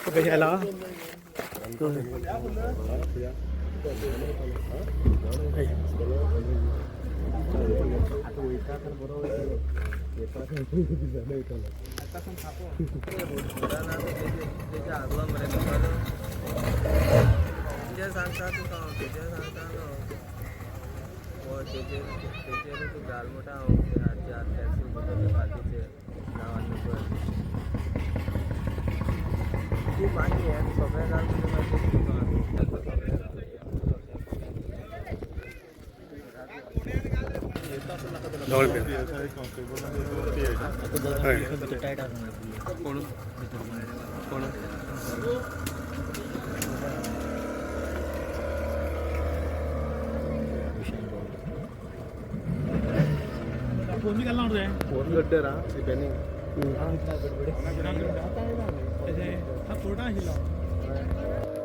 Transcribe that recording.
कशें आयला? सांगता तुका हांव, तेजेर सांगता न्हू. हो तेजेर तेजेर तूं घाल म्हणटा हांव हाचे टॅक्सी बाकीचे नांव आनी नंबर. तूं मागीर हें सगळें घाल म्हणजे मागीर तुका. हय. कोण कोण? फोन बी घालना तुवें? गड्डर आ रिपेरींग. कोर्टान आशिल्लो.